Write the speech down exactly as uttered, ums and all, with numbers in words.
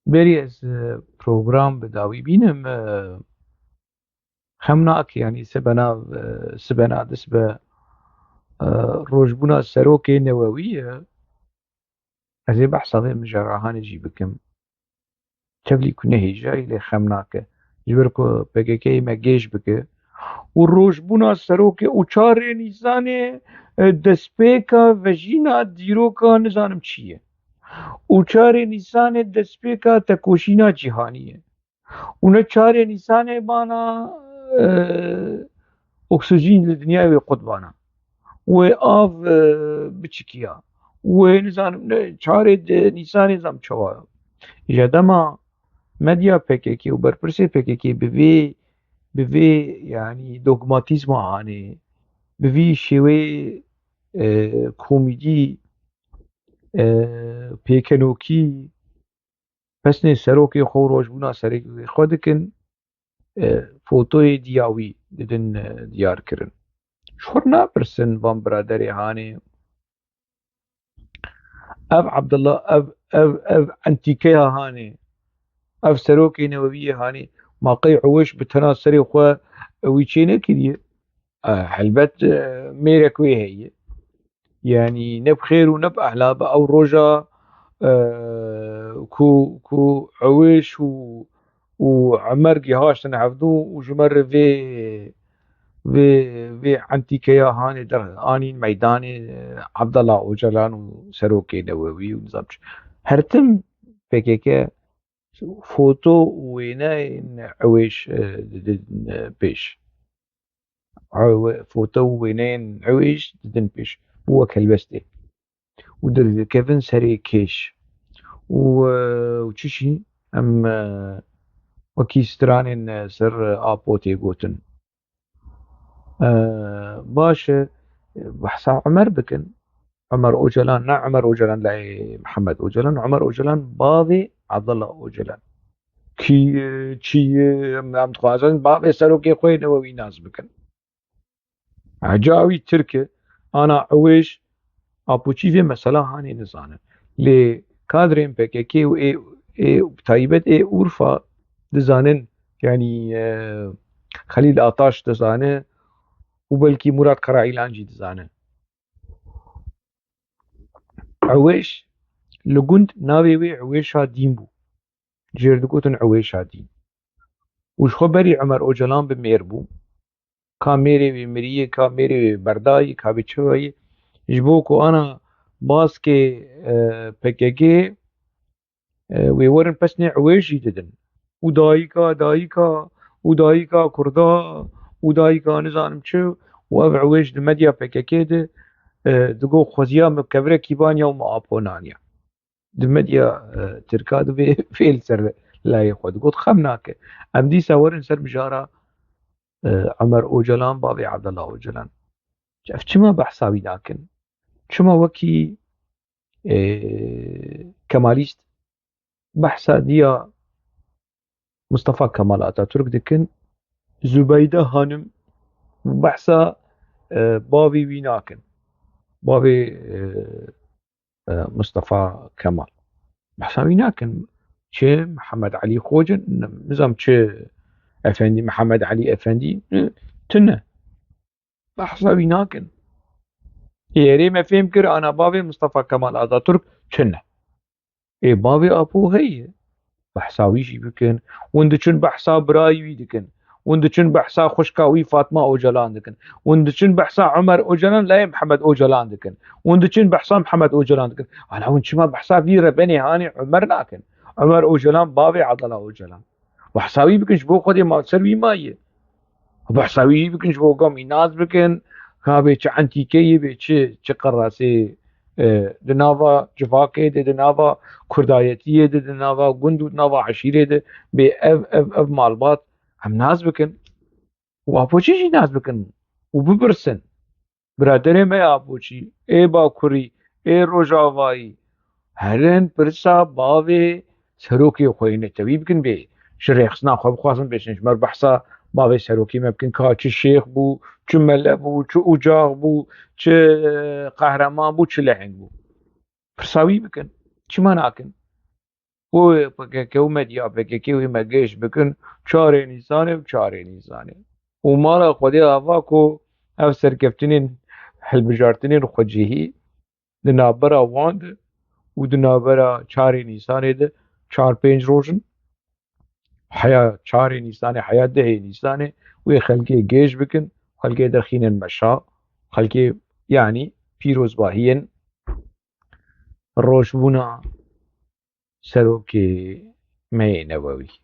Berî ez e, program bi dawî bînim, e, xem nake, yanî sibena, e, sibena dist bi e, rojbûna serokê newewî ye. Ez ê behsa vê mijarahanê jî bikim. Tevlî ku nehêjayî lê xem nake. Ji ber ku P K K me gêj bike. Û rojbûna serokê û çarê Nîsanê e, destpêka vejîna dîroka nizanim çi ye. Û çarê Nîsanê destpêka tekoşîna cîhanî ye. Û ne çarê Nîsanê bana e, oksijîn li dinyayê wê qut bana. Wê av e, biçikiya. Wê nizanim ne çarê de Nîsanê zam çawa. Ji dema medya P K K û berpirsê P K K bi vê, bi vê yanî dogmatîzma hanê, bi vî şêwê e, komîdî, e, pêkenokî, pesnê serokê xwe û rojbûna serokê xwe dikin, e, fotoyê diya wî didin e, diyar kirin. Ji xwe napirsin van biraderê hanê. Ev Abdullah, ev, ev, ev entîkeya hanê, ev serokê newewiyê hanê, ma qey Ewêş bi tena serê xwe wî çê nekiriye? E, helbet e, mêrek wê heye. Yanî ne bi xêr û ne bi ehla bi ew roja e, ku, ku Ewêş û, û Emer gihaştin hevdû û ji me re vê, vê, vê entîkeya hanê der anîn meydanê e, Abdullah Ocalan û serokê newewî û nizam çi. Her tim P K K foto û wêneyên Ewêş e, didin e, pêş. Ew-, foto û wêneyên Ewêş didin pêş. Û wek helbestê. Û dikevin serê kêş. Û, e, û çi jî em e, wekî stranên e, ser e, Apo tê gotin. E, baş e, behsa Umer bikin. Umer Ocalan, ne Umer Ocalan layê Mihemed Ocalan, Umer Ocalan bavê Abdullah Ocalan. Kî ye, çi ye, em, em dixwazin bavê serokê xwe yê newewî nas bikin. Eca wî Tirk e, ana Ewêş, Apoçî vê mesela hanê nizane. Lê kadrên P K K û ê, ê, bi taybet ê Urfa dizanin, yanî e, Xelîl Ataş dizane û belkî Murat Karaîlan jî dizane. Ewêş li gund navê wê Ewêşa Dîn bû. Jêr digotin Ewêşa Dîn. Û ji xwe berî Umer Ocalan bi mêr bû. Ka mêrê wê miriyê, ka mêrê wê berdayî, ka wê çi wayî. Ji bo ku ana baskê e, P K K e, wê werin pesnê Ewêş jî didin. Û dayika, dayika, û dayika Kurda, û dayika nizanim çi, û ev Ewêş di medya P K K de e, digo xweziya min kevirekî baniya û min Apo naniya. Di medya e, Tirka di vê fêl ser layê xwe digot, xem nake. Em dîsa werin ser mijara e, Umer Ocalan, bavê Abdullah Ocalan. Ev çima behsa wî nakin? Çima wekî e, Kemalîst behsa diya Mustafa Kemal Atatürk dikin, Zubeyde Hanım behsa e, bavê wî nakin. Bavê e, e, Mustafa Kemal. Behsa wî nakin. Çi Mihemed Elî Xocin, nizam çi Efendî, Mihemed Elî Efendî, e, tune. Behsa wî nakin. Ê erê me fêm kir, ana bavê Mustafa Kemal Atatürk çi ne? Ê bavê Apo heye. Behsa wî jî bikin. Hûn diçin behsa birayî wî dikin. Hûn diçin behsa xwişka wî Fatma Ocalan dikin. Hûn diçin behsa Umer Ocalan layê Mihemed Ocalan dikin. Hûn diçin behsa Mihemed Ocalan dikin. Ana hûn çima behsa vî rebenê hanê Umer nakin? Umer Ocalan bavê Abdullah Ocalan. Behsa wî bikin, ji bo Xwedê ma ser wî maye. Behsa wî jî bikin, ji bo gam wî nas bikin, ka bê çi entîkeyê bê, çi, çi qerasê, e, di nava civakê de, di nava kurdayetiyê de, di nava gund û di nava eşîrê de bê ev, ev, ev malbat em nas bikin. Û Apoçî jî nas bikin û bipirsin. Biraderê me ya Apoçî, ê Bakurî, ê Rojavayî, herin pirsa bavê serokê xwe yê netewî bikin bê. Ji rêxistina xwe bixwazin bêjin, ji me re behsa bavê serokê me bikin, ka çi şêx bû, çi mele bû, çi ucax bû, çi, e, qehreman bû, çi leheng bû. Pirsa wî bikin. Çima nakin? Bo P K K û medya P K K wê me gêj bikin çarê Nîsanê û çarê Nîsanê. Û mala Xwedê ava ku ev serkeftinên hilbijartinên xwecihî di navbera wan de û di navbera çarê Nîsanê de çar pênc roj in. Heya çarê Nîsanê, heya dehê Nîsanê wê xelkê gêj bikin, xelkê derxînin meşa, xelkê, yanî pîrozbahiyên rojbûna serokê me yê newewî.